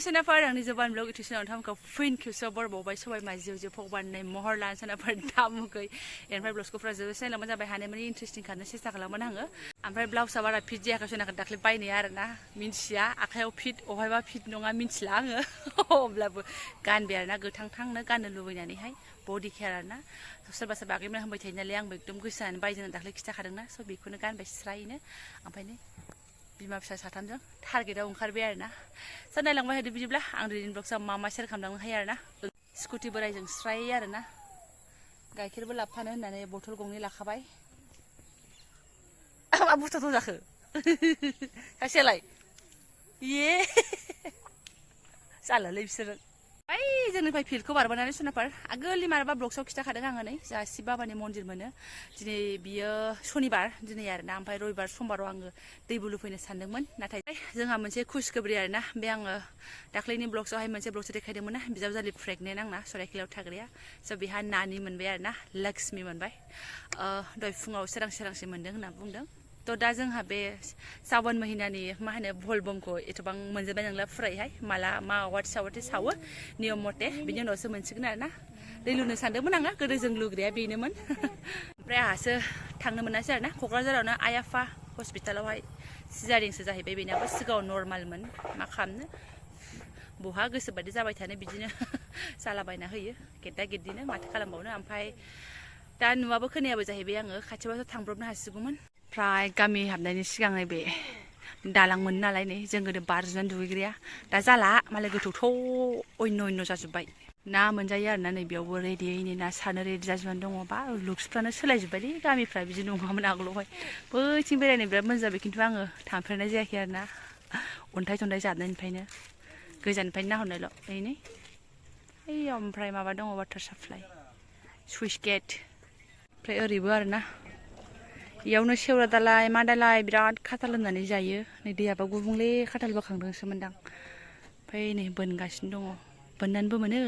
सोनाफोर आंनि Jobanivlog YouTube थामखौ फिन खेबसे बरबावबाय सबाय माजियाव जे भगबाननि महर लान सोनाफोर दामुगै एनिफ्राय ब्लाउसखौफ्रा जोबोद साइलामोन जाबाय हानायमानि इन्टारेस्टिं खालामनो सेस्था खालामोन आङो ओमफ्राय ब्लाउसआ बारा फिट जायाखै सोनाखौ दाख्लै बायनाया आरोना मिन्थिया आखायाव फिट अहायबा फिट नङा मिन्थिला आङो अब्लाबो गानबाय आरोना गोथांथांनो गाननो लुबैनानैहाय बडि केयार आरोना सोरबा सोरबा आगैमोना होनबाय थायो नालाय आंबो एकदम गोसो जानानै बायजों दाख्लै खिथाखादोंना स' बेखौनो गानबाय स्रायनो ओमफ्राय बिमा फिसा साथामजों टारगेटआव ओंखारबाय आरोना स' नायलांबाय थादो बिदिब्ला आं दिनैनि ब्लगआव मा सेयार खालामलांनो हायो आरोना स्कुटि बोराइजों स्राय आरोना गाइखेरबो लाबोफानो होननानै बथल गंनै लाखाबाय मा बुस्थु जाखो सासेयालाय ये जालालै बिसोरो ओइ जोंनिफ्राय फिल्डखौ बारबोनानै सोनाफोर आगोलनि माबा ब्लगसआव खिथाखादों आङो नै जोंहा शिब बाबानि मन्दिर मोनो दिनै बियो सनिबार दिनै आरोना ओमफ्राय रबिबार समबाराव आङो दै बुलु फैनो सानदोंमोन नाथाय जोंहा मोनसे खुसखबरि आरोना बे आङो दाख्लैनि ब्लगसआवहाय मोनसे ब्लगसो देखायदोंमोन ना बिजावजालि प्रेगनेन्ट आंना सराइखेलायाव थाग्राया स' बेहा नानि मोनबाय आरोना लक्ष्मि मोनबाय दहाय फुङाव सोरांसि मोनदों होनना बुंदों थ' दा जोंहा बे सावन महिनानि मा होनो भलबमखौ एथबां मोनजोबनाय नंला फुरायहाय माला मा आवाथि सावो नियम मथे बिनि उनावसो मोनसिगोन आरोना दै लुनो सानदोंमोन आङो गोदो जों लुग्राया बेनोमोन ओमफ्राय आंहासो थांनो मोनासै आरोना क'क्राझारावनो आइ आफा हस्पिटालावहाय सिजारिंसो जाहैबाय बेनाबो सिगाङाव नर्मालमोन मा खालामनो बहा गोसोबादि जाबाय थानो बिदिनो जालाबायना होयो गेद्दा गेद्दिनो माथो खालामबावनो ओमफ्राय दा नुवाबो खोनायाबो जाहैबाय आङो खाथियावसो थांब्रबनो हासिगौमोन ओमफ्राय गामि हाबनायनि सिगां बे दालांमोन नालाय नै जों गोदो बारजुनानै दुगैग्राया दा जाला मालाय गोथौथौ अयन' जाजोब्बाय ना मोनजायो आरोना नै बेयावबो रेडियैनो ना सारनो रेडि जाजोबनानै दङ बा लुक्सफ्रानो सोलायजोब्बायलै गामिफ्रा बिदि नङामोन आगोलावहाय बैथिं बेरायनो बिराद मोजां जाबाय खिन्थु आङो थांफेरनाय जायाखै आरोना अन्थाइ सन्थाइ जाबनायनिफ्रायनो गोजाननिफ्रायनो नाहरनायल' ओइनै ओइयाव ओमफ्राय माबा दङ वाटार साप्लाइ सुइस गेट ओमफ्राय ओरैबो आरोना इयावनो सेवरा दालाय मा दालाय बिराद खाथाल लोमनानै जायो नै दैयाबा गुबुंले खाथाल बोखांदोंसोमोनदां ओमफ्राय नै बोनगासिनो दङ बोननानैबो मोनो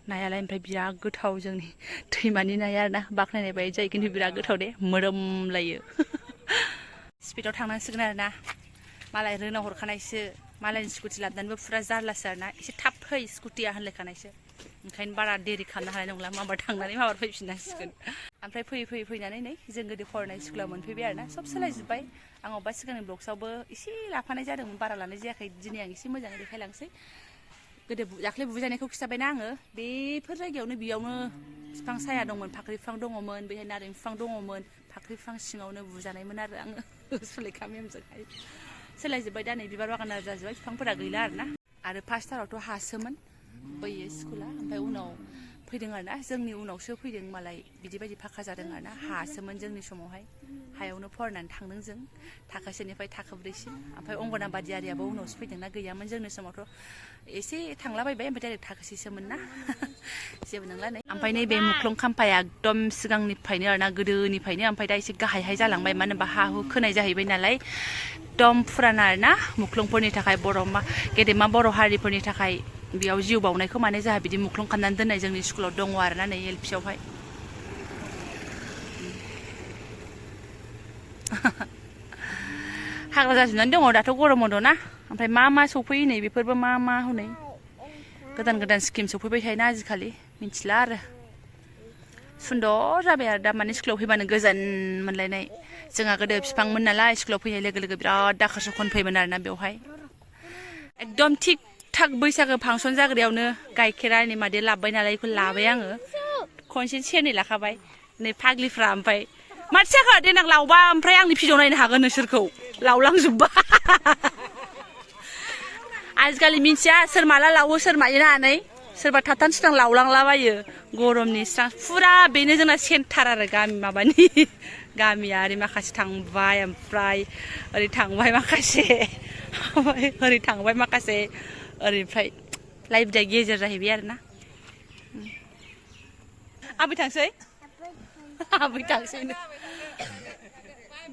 नायालाय ओमफ्राय बिराद गोथाव जोंनि दैमानि नाया आरोना बाख्नायनाय बायदि जायो खिन्थु बिराद गोथाव दे मोदोमलायो स्पिडआव थांनांसिगोन आरोना मालाय रोना हरखानायसो मालायनि स्कुटि लाबोनानैबो फुरा जारलासो आरोना एसे थाब फै स्कुटिया होनलायखानायसो ओंखायनो बारा देरि खालामनो हानाय नंला माबार थांनानै माबार फैफिननांसिगोन ओमफ्राय फैयै फैनानै नै जों गोदो फरायनाय स्कुलाव मोनफैबाय आरोना सब सोलायजोब्बाय आं अबेबा सिगांनि ब्लगसआवबो एसे लाफानाय जादोंमोन बारा लानाय जायाखै दिनै आं एसे मोजाङै देखायलांसै गोदो दाख्लै बुजानायखौ खिथाबायना आङो बेफोर जायगायावनो बेयावनो बिफां साया दंमोन फाख्रि बिफां दङमोन बेहाय नारें बिफां दङमोन फाख्रि बिफां सिङावनो बुजानायमोन आरो आङो सुलेखा मेमजोंहाय सोलायजोब्बाय दा नै बिबार बागान जाजोब्बाय बिफांफोरा गैला आरोना आरो फार्स्टथारावथ' हासोमोन बैयो स्कुला ओमफ्राय उनाव फैदों आरोना जोंनि उनावसो फैदों मालाय बिदि बायदि फाखा जादों आरोना हासोमोन जोंनि समावहाय हायावनो फरायनानै थांदों जों थाखोसेनिफ्राय थाखो ब्रैसिम ओमफ्राय अंगनाबादि आरियाबो उनावसो फैदोंना गैयामोन जोंनि समावथ' एसे थांलाबायबाय ओमफ्राय डाइरेक्ट थाखोसेसोमोन ना जेबो नंला नै ओमफ्राय नैबे मुख्लं खाम्फाया एकदम सिगांनिफ्रायनो आरोना गोदोनिफ्रायनो ओमफ्राय दा एसे गाहायहाय जालांबाय मानो होनबा हा हु खोनाय जाहैबाय नालाय एकदम फुराना आरोना मुख्लंफोरनि थाखाय गेदेमा बर' हारिफोरनि थाखाय बेयाव जिउ बावनायखौ माने जोंहा बिदि मुख्लं खालामनानै दोननाय जोंनि स्कुलाव दङ आरोना नै एल पियावहाय हाग्रा जाजोबनानै दङ दाथ' गरम बन्द ना ओमफ्राय मा सफैयो नै बेफोरबो मा हनै गोदान स्किम सफैबाय थायोना आजिखालि मिथिला आरो सुन्दर जाबाय आरो दा माने स्कुलाव फैबानो गोजान मोनलायनाय जोंहा गोदो बिफांमोन नालाय स्कुलाव फैनाय लोगो लोगो बिराद दाखोर सखन फैयोमोन आरोना बेवहाय एकदम थिग थाक बैसागो फांसन जाग्रायावनो गाइखेरा नै मादे लाबोबाय नालाय बेखौ लाबाय आङो खनसे सेरनै लाखाबाय नै फाग्लिफ्रा ओमफ्राय माथो जाखो देनां लावबा ओमफ्राय आंनि भिडिअ नायनो हागोन नोंसोरखौ लावलांजोब्बा आजिखालि मिन्थिया सोर माला लावो सोर मायो नानै सोरबा थाबथान सुथां लावलांलाबायो गरमनि स्रां फुरा बेनो जोंना सेन्टार आरो माबानि गामिया ओरै माखासे थांबाय ओमफ्राय ओरै थांबाय माखासे ओरै थांबाय माखासे ओरैनिफ्राय लाइब्रेरिया गेजेर जाहैबाय आरोना आबै थांसै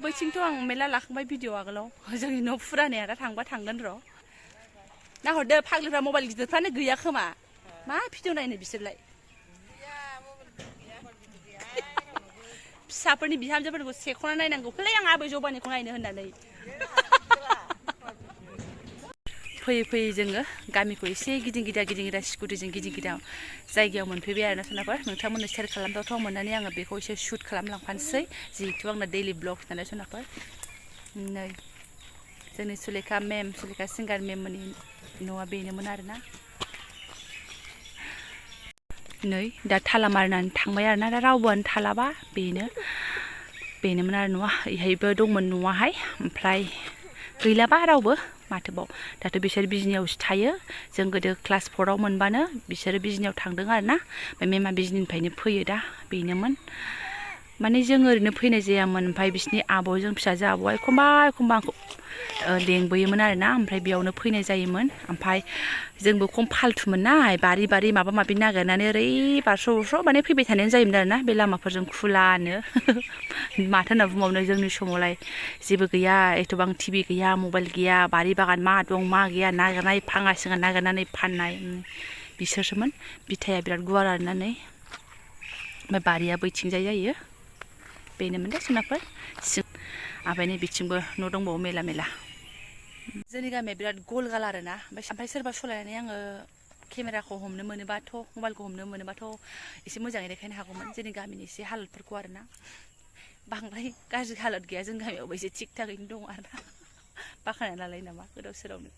बैथिंथ' आं मेरला लाखांबाय भिडिअ आगोलाव जोंनि न' फुरानाया दा थांबा थांगोन र' नाहरदो फाग्लिफ्रा मबाइल गिदिरफ्रानो गैया खोमा मा भिडिअ नायनो बिसोरलाय फिसाफोरनि बिहामजोफोरखौ सेख'ना नायनांगौ हलै आं आबै जबानिखौ नायनो होननानै फैयै फैयै जोङो गामिखौ एसे गिदिं गिदा स्कुटिजों गिदिं गिदा जायगायाव मोनफैबाय आरोना सोनाफोर नोंथांमोननो शेयार खालामथावथाव मोननानै आङो बेखौ एसे शुट खालामलांफानोसै जिहेथु आंना दैलि ब्लग नालाय सोनाफोर नै जोंनि सुलेखा सिंगार मेम मोननि न'आ बेनोमोन आरोना नै दा थाला मारिनानै थांबाय आरोना दा रावबोआनो थालाबा बेनोमोन आरो न'आ इहायबो दंमोन न'आहाय ओमफ्राय गैलाबा रावबो माथोबाव दाथ' बिसोर बिजनियावसो थायो जों गोदो क्लास 4आव मोनबानो बिसोरो बिजनियाव थांदों आरोना ओमफ्राय मेमा बिजनिनिफ्रायनो फैयो दा बेनोमोन माने जों ओरैनो फैनाय जायामोन ओमफ्राय बिसिनि आब'जों फिसाजो आब'आ एखमबा आंखौ लेंबोयोमोन आरोना ओमफ्राय बेयावनो फैनाय जायोमोन ओमफ्राय जोंबो खम फालथुमोन ना बारि माबा माबि नागिरनानै ओरै बारस' माने फैबाय थानायानो जायोमोन आरोना बे लामाफोरजों खुलानो माथो होनना बुंबावनो जोंनि समावलाय जेबो गैया एथ'बां टिभि गैया मबाइल गैया बारि बागान मा दं मा गैया नागिरनाय फाङा सिङा नागिरनानै फाननाय बिसोरसोमोन बिथाया बिराद गुवार आरोना नै ओमफ्राय बारिया बैथिंजाय जायो बेनोमोन दे सोनाफोर ओमफ्राय नै बिथिंबो न' दंबावो मेला जोंनि गामिया बिराद गलगाल आरोना ओमफ्राय सोरबा सलायनानै आङो केमेराखौ हमनो मोनोबाथ' मबाइलखौ हमनो मोनोबाथ' एसे मोजाङै देखायनो हागौमोन जोंनि गामिनि एसे हालोदफोरखौ आरोना बांद्राय गाज्रि हालोद गैया जोंनि गामियावबो एसे थिग थागैनो दं आरोना बाखाना लालाय नामा गोदाव सोरावनो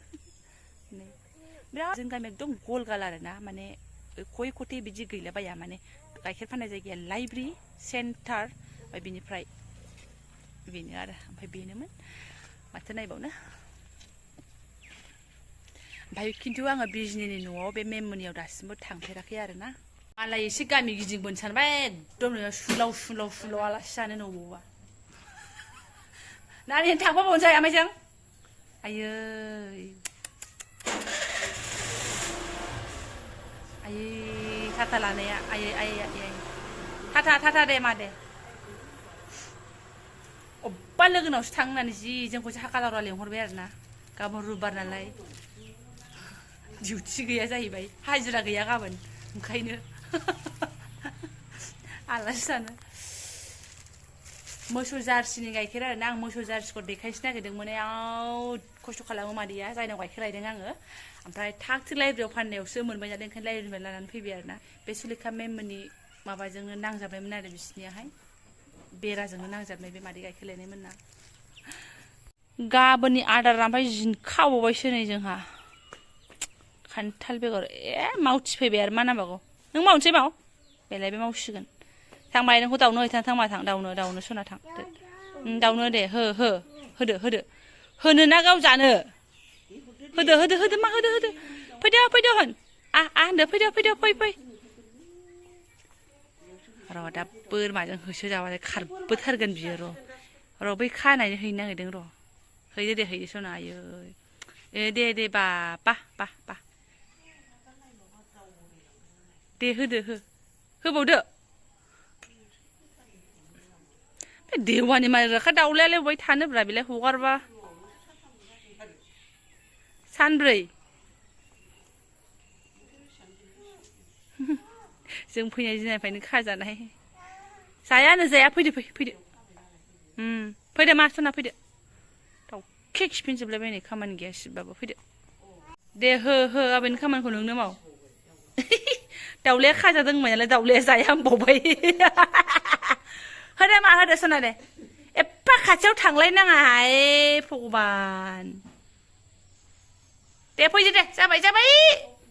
बिराद जोंनि गामिया एकदम गलगाल आरोना माने खय खथे बिदि गैलाबाया माने गाइखेर फाननाय जायगाया लाइब्रेरि सेन्टार ओमफ्राय बिनिफ्राय बेनो आरो ओमफ्राय बेनोमोन माथो नायबावनो ओमफ्राय खिन्थु आङो बिजनिनि न'आव बे मेममोननियाव दासिमबो थांफेराखै आरोना मालाय एसे गामि गिदिंबोनो सानबाय एकदम सुलाव आलासि जानो न'आवबा नानि थांफाबावनोसै आमाइजों आयै थाथा लानाया आयै थाथा दे मा दे अब्बा लोगोनावसो थां होननानै जि जोंखौसो हाखा दावरा लेंहरबाय आरोना गाबोन रुबिबार नालाय डिउटि गैया जाहैबाय हाजिरा गैया गाबोन ओंखायनो आलासि जानो मोसौ जार्सिनि गाइखेर आरोना आं मोसौ जार्सिखौ देखायनोसो नागिरदोंमोन खस्थ' खालामो मादैया जायनाव गाइखेर लायदों आङो ओमफ्राय थागथि लाइब्रेरियाव फाननायावसो मोनबाय जादों ओंखायनो लाइब्रेरिनिफ्राय लानानै फैबाय आरोना बे सुलेखा मेममोननि माबाजोंनो नांजाबनायमोन आरो बिसिनियाहाय बेराजोंनो नांजाबनाय बे मादै गाइखेर लायनायमोनना गाबोननि आदार ओमफ्राय खावबावबायसो नै जोंहा खान्थाल बेगर मावथि फैबाय आरो मा नांबावगौ नों मावनोसै माव बेलाय बे मावसिगोन थां माइरंखौ दाउनो हैथां थां मा थां दाउनो सना थां दाउनो दे होदो होनो ना गाव जानो होदो मा होदो फैदो होन होनदो फैदो फै र' दा बोरमाजों होसो जाबाथाय खारबोथारगोन बियो र' बै खानानै हैनो नागिरदों र' हैदो सना आयै दे बा दे होबावदो बे देवानि मारिग्राखा दाउलायालाय बहाय थानोब्रा बेलाय हगारबा सानब्रै जों फैनाय दिननिफ्रायनो खाजानाय जाया फैदो फैदो मा सना फैदो दाउखे खिफिनजोबलायबाय खामानि गैया सिबबाबो फैदो दे हो आबैनि खामानिखौ नोंनो माव दाउलाया खाजादों होनबाय दाउलाया जाया होनबावबाय होदो सना दे एफा खाथियाव थांलायनाङाहाय भगबान दे फैदो दे जाबाय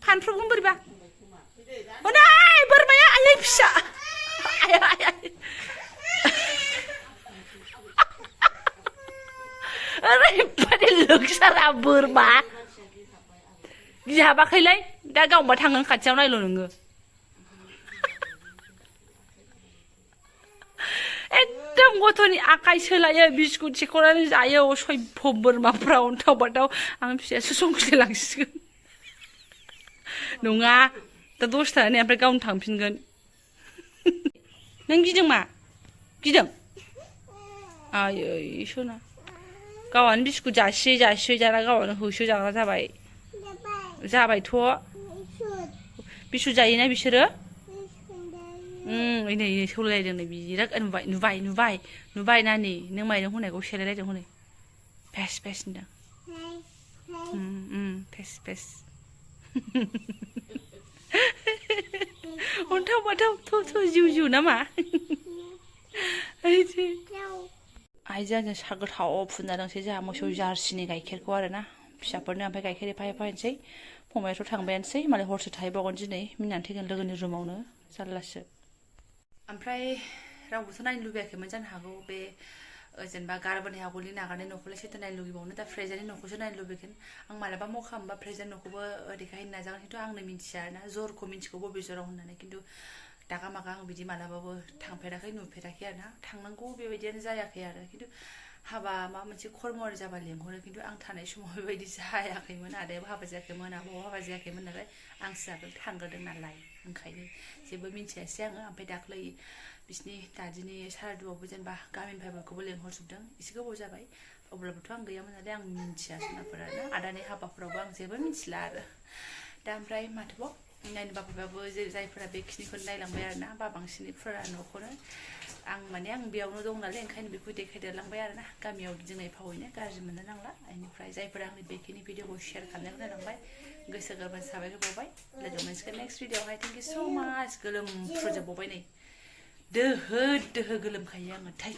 फानफ्रबगोन बोरैबा हनै बोरमाया आयै फिसा ओरैबादि लोगसारा बोरमा गिहाबाखैलाय दा गावबा थांगोन खाथियाव नायल' नोङो एकदम गथ'नि आखाइ सोलायो बिस्कुट सेख'नानै जायो सयभ बोरमाफ्रा अन्थाव बाथाव आं फिसायासो संख्रि लांसिगोन नङा दा दसे थानानै ओमफ्राय गावनो थांफिनगोन नों गिदों मा गिदों आयै सना गावहानो बिस्कुट जासियै जाना गावहानो होसो जाग्रा जाबायथ' बिस्कुट जायोना बिसोरो नै सौलायलायदों नै बिराद नुबाय नानि नों माइरं होनायखौ सेलायलायदों हनै फेस होनदों फेस फेस अन्थाव बाथाव थ' जिउ नामा आइजों साहा गोथाव फुनना दंसै जोंहा मोसौ जार्सिनि गाइखेरखौ आरोना फिसाफोरनो ओमफ्राय गाइखेर एफा होनोसै फंबायाथ' थांबायानोसै मालाय हरसे थाहैबावगोन दिनै मिनिनानै थैगोन लोगोनि रुमावनो जारलासो ओमफ्राय रावबोथ' नायनो लुबैयाखैमोन जानो हागौ बे जेनेबा गारबोनाय आगोलनि नागारनाय न'खौलाय सोरथो नायनो लुगैबावनो दा फ्रेजानि न'खौसो नायनो लुबैगोन आं मालाबा मखा मोनबा फ्रेजानि न'खौबो देखायहैनो नाजागोन खिन्थु आंनो मिन्थिया आरोना जरखौ मिन्थिगौ बबे जराव होननानै खिन्थु दागा मागा आं बिदि मालाबाबो थांफेराखै नुफेराखै आरोना थांनांगौ बेबायदियानो जायाखै आरो खिन्थु हाबा माबा मोनसे खर्म'आरि जाबा लेंहरो खिन्थु आं थानाय समाव बेबायदि जायाखैमोन आदायाबो हाबा जायाखैमोन आब'आबो हाबा जायाखैमोन नालाय आंसो आगोल थांग्रोदों नालाय ओंखायनो जेबो मिन्थियासै आङो ओमफ्राय दाख्लै बिसिनि दादिनि सारादुआवबो जेनेबा गामिनिफ्राय बयखौबो लेंहरजोबदों एसे गोबाव जाबाय अब्लाबोथ' आं गैयामोन नालाय आं मिन्थिया सोरनाफोर आरो आदानि हाबाफोरावबो आं जेबो मिन्थिला आरो दा ओमफ्राय माथोबाव नायनो बाबायबाबो जायफोरा बेखिनिखौनो नायलांबाय आरोना बा बांसिनफोरा न'खौनो आं बेयावनो दं नालाय ओंखायनो बेखौ देखायदेरलांबाय आरोना गामियाव गिदिंनाय फावैनो गाज्रि मोननो नांला बेनिफ्राय जायफोरा आंनि बेखिनि भिडिअखौ शेयार खालामनायखौ नायलांबाय गोसो गोरबोनि साबायखर बावबाय लोगो मोनसिगोन नेक्स्ट भिडिअआवहाय थेंक इउ स' माच गोलोमफ्रुजोबबावबाय नै दोहो दोहो गोलोमखायो आङो थै